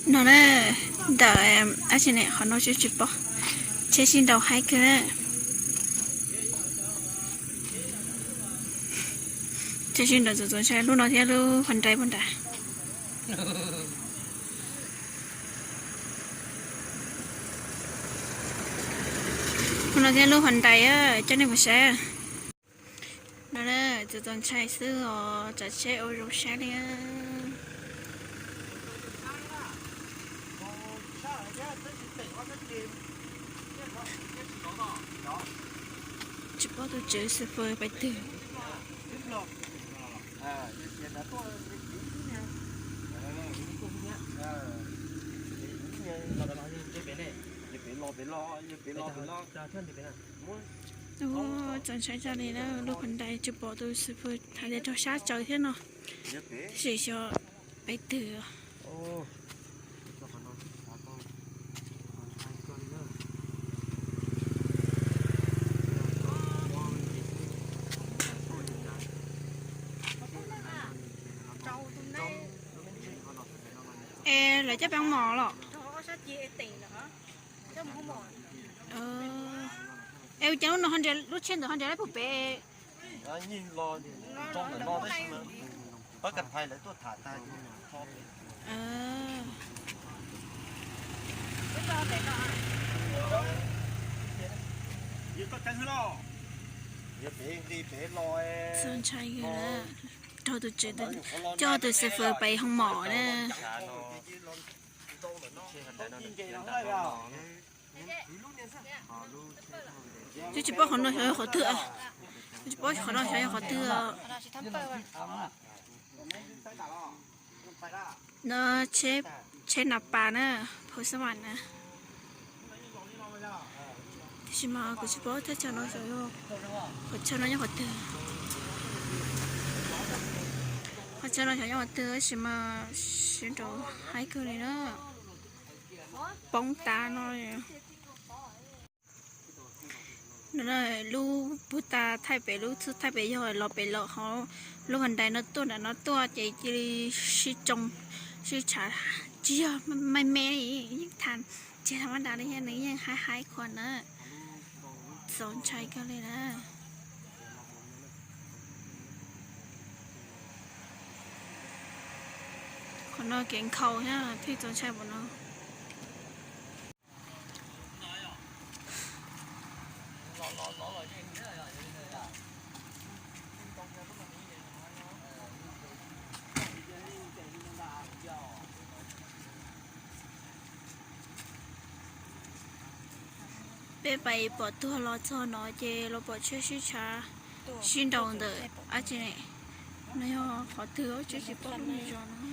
No na, ntawm ab tsi ne qhov no tsis tsis paub, tsheb sib nraus haib kawg na. Tsheb sib nraus txaus txaus ntshai, lub no thiab lub Hyundai puag nrad. Lub no thiab lub Hyundai coj nej mus saib. No txaus txaus ntshai xwb os, tsav tsheb ua zoo saib li. Tsis paub tus tswv xwb pais twg. Txaus ntshai tshaj li na, lub Hyundai tsis pom tus xwb pais hais tias raug sab tsawv thiab no, tab sis xyov pais twg. Es lawv coj peb mos los? Es ua cas lub no ho nres, lub tsheb ntawd ho nres lawm puag pem? Txaus ntshai kawg na, raug tus tswv coj tus xwb pais hoo mom na. Twb tsis paub qhov no xyov yog qhov twg, twb tsis paub qhov no xyov yog qhov twg. No tsheb Nab Pas na, Phoo Xab Vam na. Tab sis mas kuv tsis paub thaj chaw no xyov, qhov chaw no nyob qhov twg. Qhov chaw no xyov nyob qhov twg tab sis mas sib nraus haib kawg li na. Poob tas no. Lub puag ta thaij pem, lub txuj thaij pem yog los pem lawm, ho lub Hyundai no tuaj nram no tuaj ces cia li sib tsoo, sib tshav, tsis yog me me li, yeej tham, tsis tham mab dam li, nws yeej haib haib khuav na. Txaus ntshai kawg li na. Qhov no kev nkhaus thiab thiaj txaus ntshai npaum no. Peb pais pom tuag los txog no ces los pom tsheb sib tshav, sib nraus ntawm ab tsi ne, no yog qhov twg tsis paub lub me zos no.